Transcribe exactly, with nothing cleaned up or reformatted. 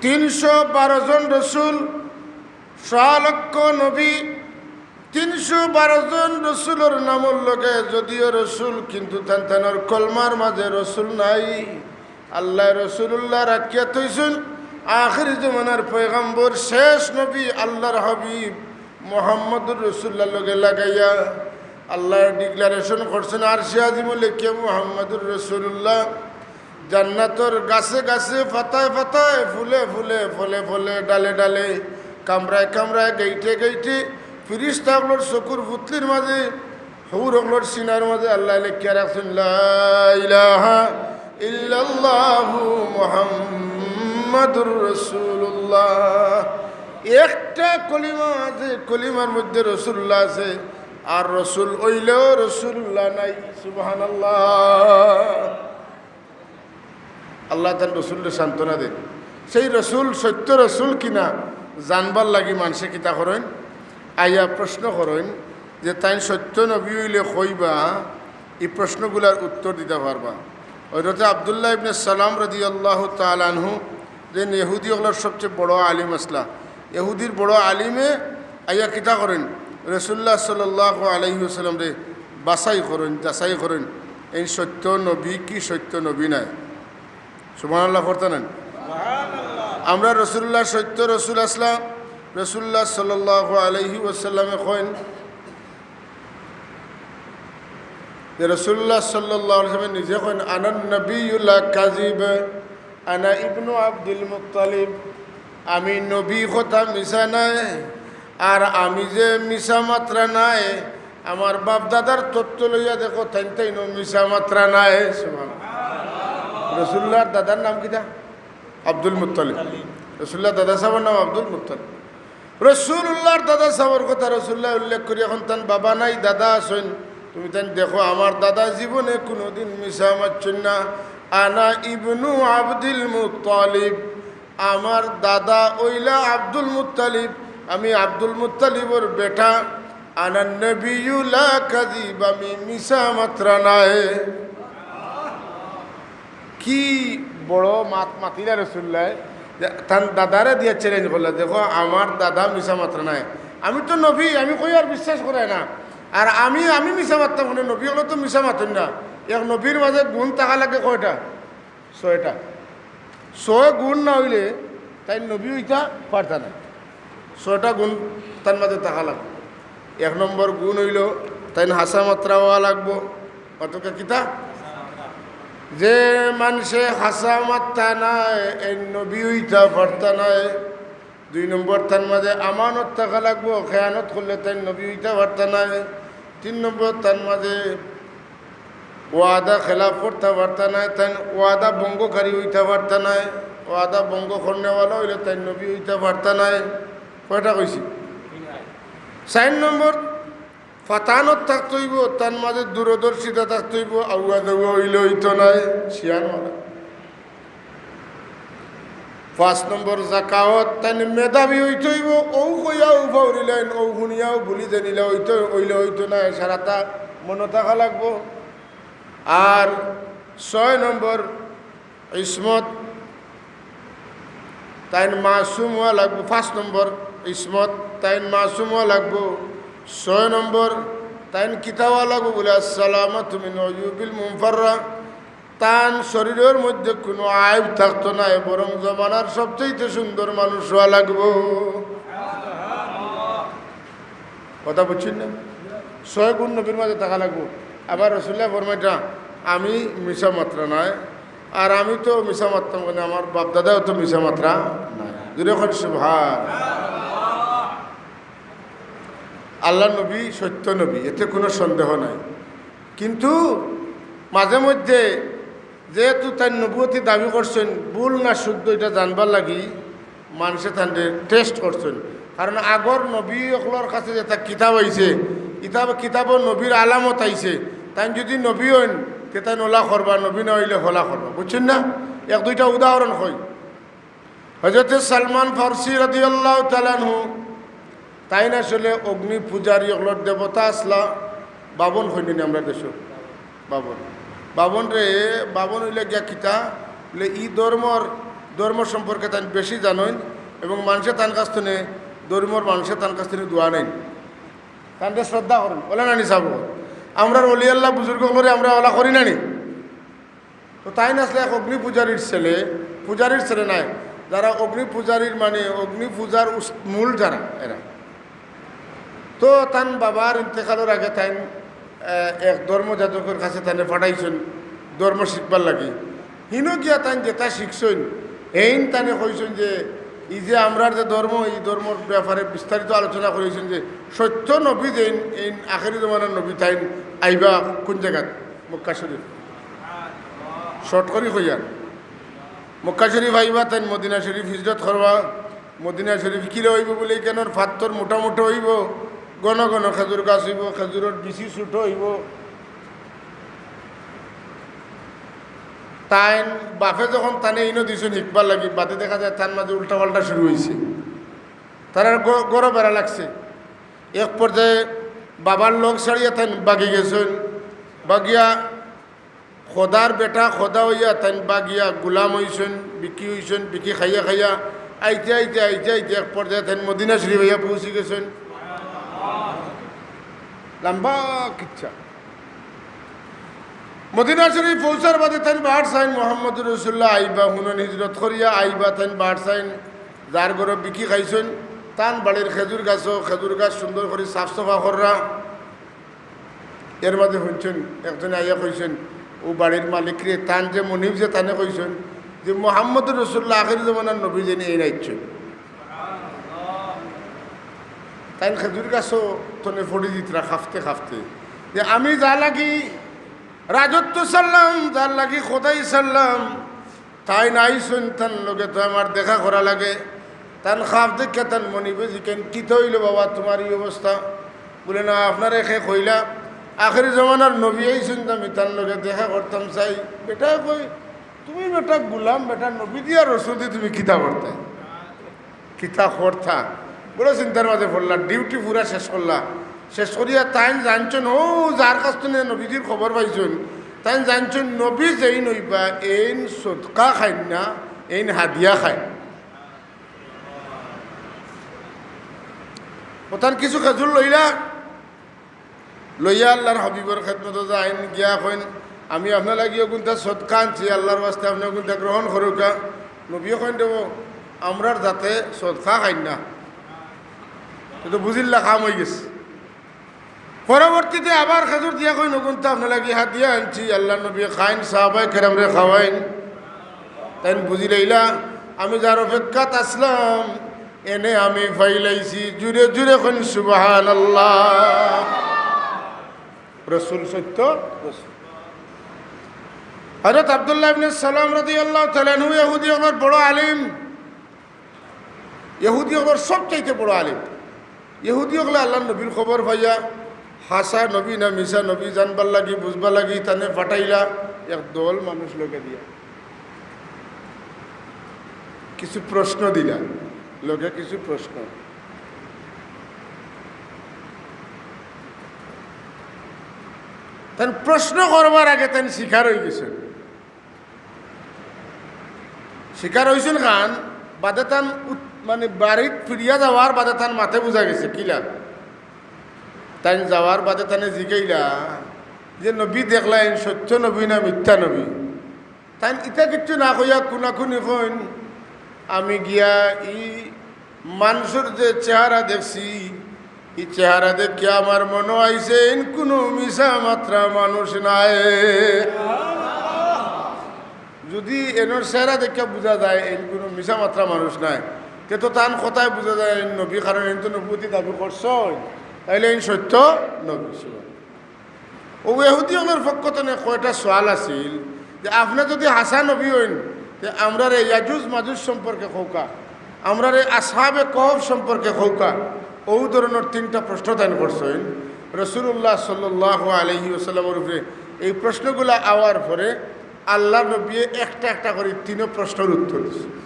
তিনশো বারো জন রসুল, সোয়া লক্ষ নবী, তিনশো বারো জন রসুলর নামর লগে যদিও রসুল, কিন্তু তান তানর কলমার মাঝে রসুল নাই। আল্লায় রসুলুল্লাহ রাখিয়া থইছইন আখিরি জমানার পয়গাম্বর, শেষ নবী, আল্লাহর হাবিব মুহাম্মদুর রসুলুল্লাহর লগে লাগাইয়া। আল্লায় declaration করছইন আরশে আজিমো লেখিয়া মুহাম্মদুর রসুলুল্লাহ। জান্নাতর গাছে গাছে, পাতায় পাতায়, ফুলে ফুলে, ফলে ফলে, ডালে ডালে, কামরায় কামরায়, গেইটে গেইটে, ফিরিস্তা অকলর চকুর পুতলির মাঝে, হুর অকলর সিনার মাঝে আল্লায় লেখিয়া রাখছইন, লা ইলাহা ইল্লাল্লাহু মুহাম্মাদুর রাসূলুল্লাহ। একটা কলিমা আছে, কলিমার মধ্যে রসুলুল্লাহ আছে, আর রসুল অইলেও রসুলুল্লাহ নাই। সুবহানাল্লাহ। আল্লায় তান রসুলরে সান্ত্বনা দেইন। সেই রসুল সত্য রসুল কিনা জানবার লাগি মানষে কিতা করইন, আইয়া প্রশ্ন করইন যে, "তাইন সত্য নবী অইলে কইবা?" ই প্রশ্নগুলার উত্তর দিতা পারবা। হযরতে আব্দুল্লাহ ইবনে সালাম রাদিয়াল্লাহু তাআলা আনহু, যে ইহুদি অকলর সবচেয়ে বড় আলিম আছলা, ইহুদির বড় আলিমে আইয়া কিতা করইন, রসুলুল্লাহ সাল্লাল্লাহু আলাইহি ওয়াসাল্লামরে বাছাই করইন, যাচাই করইন, এইন সত্য নবী কি সত্য নবী নায়। সুবহানাল্লাহ পড়তা নায়? আমরা রসুলুল্লাহ সত্য রসুল আছলা, রসুলুল্লাহ সাল্লাল্লাহু আলাইহি ওয়াসাল্লামে কইন যে রসুলুল্লাহ সাল্লাল্লাহু আলাইহি ওয়াসাল্লামে নিজে কইন, "আনান নবিয়্যু লা কাযিব, আনা ইবনু আব্দুল মুত্তালিব।" আমি নবী, কথা মিছা নায়, আর আমি যে মিছা মাতরা নায়, আমার বাপ দাদার তথ্য লইয়া দেখো, তাইন তাইনও মিছা মাতরা নায়। সুবহানাল্লাহ। রসুলুল্লাহর দাদার নাম কিতা? Abdul Muttalib. রসুলুল্লাহর দাদা সাবর নাম আব্দুল মুত্তালিব। রসুলুল্লাহর দাদা সাবর কথা রসুলুল্লায় উল্লেখ করি, অখন তান বাবা নাই, দাদা আছইন। তুমি তাইন দেখো, আমার দাদা জীবনে কুনুদিন মিছা মাতছইন না। আনা ইবনু আব্দুল মুত্তালিব, আমার দাদা অইলা আব্দুল মুত্তালিব, আমি আব্দুল মুত্তালিবর বেটা। আনা নবিয়্যু লা কাযিব, আমি মিছা মাতরা নায়। কি বড় মাত মাতিলা রসুলুল্লায়, যে তান দাদারে দিয়া challenge করলা, "দেখো, আমার দাদা মিছা মাতরা নায়, আমি তো নবী, আমি কই আর বিশ্বাস করে না, আর আমি, আমি মিছা মাততাম কেনে? নবী অকলে তো মিছা মাতইন না।" এক নবীর মাঝে গুণ থাকা লাগে কয়টা? ছয়টা। ছয় গুণ না অইলে তাইন নবী অইতা পারতা নায়। ছয়টা গুণ তান মাঝে থাকা লাগবো। এক নম্বর গুণ অইলো তাইন হাছা মাতরা অওয়া লাগবো। অতকা কিতা? যে মানষে হাছা মাততা নায়, এইন নবী অইতা পারতা নায়। দুই নম্বর, তান মাঝে আমানত থাকা লাগবো, খেয়ানত করলে তাইন নবী অইতা পারতা নায়। তিন নম্বর, তান মাঝে ওয়াদা খেলাফ করতা পারতা নায়, তাইন ওয়াদা ভঙ্গকারী অইতা পারতা নায়, ওয়াদা ভঙ্গ করনেওয়ালা অইলে তাইন নবী অইতা পারতা নায়। কয়টা কইছি? চাইর নম্বর, ফাতানত থাকতে অইবো, তান মাঝে দূরদর্শিতা থাকতে অইবো, আউয়া দাউয়া অইলে অইতো নায়, শিয়ান অওয়া। পাঁচ নম্বর, জাকাওয়াত, তাইন মেধাবী অইতে অইবো, অউ কইয়াউ ফাউরিলাইন, অউ হুনিয়াউ ভুলি জানিলা অইতো, অইলে অইতো নায়, সারাটা মনো থাকা লাগবো। আর ছয় নম্বর, ইসমত, তাইন মাসুম অওয়া লাগবো। পাঁচ নম্বর, ইসমত, তাইন মাসুম অওয়া লাগবো। ছয় নম্বর, তাইন কিতা অওয়া লাগবো বুলে, আসসালামাতু মিন উয়ুবিল মুনফাররা, তান শরীরর মধ্যে কুনু আইব থাকতো নায়, বরং জমানার সবচাইতে সুন্দর মানুষ অওয়া লাগবো। কথা বুঝছইন না? ছয় গুণ নবীর মাঝে থাকা লাগবো। আবার রসুলুল্লায় ফরমাইতা, "আমি মিছা মাতরা নায়, আর আমি তো মিছা মাততাম কেনে, আমার বাপ দাদাও তো মিছা মাতরা নায়।" জোরে কইন সুবহান। আল্লাহর নবী সত্য নবী, এতে কুনু সন্দেহ নাই। কিন্তু মাঝে মধ্যে যেহেতু তাইন নবুয়তি দাবি করছইন, ভুল না শুদ্ধ ইটা জানবার লাগি মানষে তানরে test করছইন। কারণ আগর নবী অকলর কাছে যেটা কিতাব আইছে, কিতাব, কিতাবো নবীর আলামত আইছে, তাইন যুদি নবী অইন, তে তাইন অলা করবা, নবী না অইলে হলা করবা। বুঝছইন না? এক দুইটা উদাহরণ কই। হযরতে সালমান ফারসি রাদিয়াল্লাহু তাআলা আনহু, তাইন আসলে অগ্নি পূজারী অকলর দেবতা আছলা। বামুন কইন নি আমরা দেশো? বামুন। বামুনরে, বামুন অইলে গিয়া কিতা? বুলে, ই ধর্মর ধর্ম সম্পর্কে তাইন বেশি জানইন এবং মানষে তান কাছ থনে, ধর্মর মানষে তান কাছ থনে দোয়া নেইন, তানরে শ্রদ্ধা করইন। অলা নানি সাব, আমরার অলি আল্লাহ বুজুর্গ অকলরে আমরা অলা করি নানি? তো তাইন আছলা এক অগ্নি পূজারীর ছেলে, পূজারীর ছেলে নায়, যারা অগ্নি পূজারীর মানে অগ্নি পূজার উস-, মূল যারা এরা। তো তান বাবার ইন্তেকালর আগে তাইন, আহ, এক ধর্ম যাজকর কাছে তানে পাঠাইছইন ধর্ম শিখবার লাগি। হিনো গিয়া তাইন যেটা শিখছইন, এইন তানে কইছইন যে ই যে আমরার যে ধর্ম, ই ধর্মর ব্যাপারে বিস্তারিত আলোচনা করিছইন যে সত্য নবী যেইন, এইন আখেরি জমানার নবী তাইন আইবা কোন জাগাত? মক্কা শরীফ। শর্ট করি কইয়ার, মক্কা শরীফ আইবা, তাইন মদিনা শরীফ হিজরত করবা। মদিনা শরীফ কিলা অইবো বুলে, কেন পাত্থর মোটা মোটা অইবো, ঘন ঘন খেজুর গাছ অইবো, খেজুরর বিচি ছোট অইবো। তাইন বাপে যখন তানে ইনো দিছইন হিকবার লাগি, বাদে দেখা যায় তান মাঝে উল্টা পাল্টা শুরু অইছে। তারার গ-, গরো বেড়া লাগছে। এক পর্যায়ে বাবার লগ ছাড়িয়া তাইন বাগি গেছইন, বাগিয়া খোদার বেটা খোদা অইয়া তাইন বাগিয়া গুলাম অইছইন, বিকি অইছইন, বিকি খাইয়া খাইয়া আইতে আইতে আইতে আইতে এক পর্যায়ে তাইন মদিনা শরীফ আইয়া পৌঁছি গেছইন। লম্বা কিচ্ছা। মদিনা শরীফ পৌঁছার বাদে তাইন বার চাইন, মোহাম্মদুর রাসূলুল্লাহ আইবা, হুনইন হিজরত করিয়া আইবা, তাইন বার চাইন, যার ঘরো বিকি খাইছইন, তান বাড়ির খেজুর গাছো, খেজুর গাছ সুন্দর করি সাফ সাফা কররা। এর মাঝে হুনছইন, একজনে আইয়া কইছইন, "ও বাড়ির মালিকরে, তান যে মনিব যে তানে কইছইন যে মোহাম্মদুর রাসূলুল্লাহ আখেরি জমানার নবী যেইন এইন আইছইন।" তাইন খেজুর গাছো তনে পড়ি দিতরা কাঁপতে কাঁপতে, যে, "আমি যার লাগি রাজত্ব ছাড়লাম, যার লাগি খোদাই ছাড়লাম, তাইন আইছইন, তান লগে তো আমার দেখা করা লাগে।" তান কাঁপ দেখিয়া তান মনিবে জিকাইন, "কিতা অইলো বাবা, তুমার ই অবস্থা?" বুলে, "না, আপনারে কে কইলা, আখেরি জমানার নবী আইছইন, তো আমি তান লগে দেখা করতাম চাই।" বেটায় কয়, "তুমি বেটা গুলাম, বেটা নবী দি আর রসুল দি তুমি কিতা করতায়?" কিতা করতা? বড় চিন্তার মাঝে পড়লা, ডিউটি পুরা শেষ করলা। শেষ করিয়া তাইন জানছইন, অউ যার কাছ থনে নবীজির খবর পাইছইন, তাইন জানছইন নবী যেইন অইবা, এইন সদকা খাইন না, এইন হাদিয়া খাইন। অতান কিছু খেজুর লইলা, লইয়া আল্লার হাবিবর খেদমতো যাইন, গিয়া কইন, "আমি আপনার লাগি অগুনতা সদকা আনছি, আল্লার ওয়াস্তে আপনে অগুনতা গ্রহণ করউক্কা।" নবীয়ে কইন, "দেবো, আমরার জাতে সদকা খাইন না।" তো, তো বুঝিল্লা, কাম অইগেছে। পরবর্তীতে আবার খেজুর দিয়া কইন, "অগুনতা আপনার লাগি হাদিয়া আনছি, আল্লার নবীয়ে খাইন, সাহাবায়ে কেরামরে খাওয়াইন।" তাইন বুঝিলাইলা, "আমি যার অপেক্ষাত আছলাম, এনে আমি পাইলাইছি।" জুরে জুরে কইন, "সুবহানাল্লাহ।" রসুল সত্য রসুল। হযরত আব্দুল্লাহ ইবনে সালাম রাদিয়াল্লাহু তাআলা আনহু ইহুদি অকলর বড় আলিম, ইহুদি অকলর সবচাইতে বড় আলিম। ইহুদি অকলে আল্লার নবীর খবর পাইয়া, হাছা নবী না মিছা নবী জানবার লাগি, বুঝবার লাগি, তানে পাঠাইলা এক দল মানুষ লগে দিয়া। কিছু প্রশ্ন দিলা, লগে কিছু প্রশ্ন। তাইন প্রশ্ন করবার আগে তাইন শিকার অইগেছইন। শিকার অইছইন খান, বাদে তান উত-, মানে বাড়িত ফিরিয়া যাওয়ার বাদে তান মাতে বুঝা গেছে কিলা। তাইন যাওয়ার বাদে তানে জিকাইলা যে, "নবী দেখলাইন, সত্য নবী না মিথ্যা নবী?" তাইন ইতা কিচ্ছু না কইয়া কুনাকুনি কইন, "আমি গিয়া ই মানষর যে চেহারা দেখছি, ই চেহারা দেখিয়া আমার মনো আইছে, এইন কুনু মিছা মাতরা মানুষ নায়।" যুদি এনর চেহারা দেখিয়া বুঝা যায় এইন কুনু মিছা মাতরা মানুষ নায়, তে তো তান কথায় বুঝা যায় এইন নবী, কারণ এইন তো নবুয়তি দাবি করছইন, তাইলে এইন সত্য নবী। অউ ইহুদি অকলর পক্ষ থনে কয়টা সওয়াল আছিল যে, "আপনে যুদি হাছা নবী অইন, তে আমরারে ইয়াজুজ মাজুজ সম্পর্কে কউক্কা, আমরারে আসহাবে কহফ সম্পর্কে কউক্কা।" অউ ধরনর তিনটা প্রশ্ন তাইন করছইন। রাসূলুল্লাহ সাল্লাল্লাহু আলাইহি ওয়াসাল্লামর উপরে এই প্রশ্নগুলা আওয়ার পরে আল্লার নবীয়ে একটা একটা করি তিনো প্রশ্নর উত্তর দিছইন।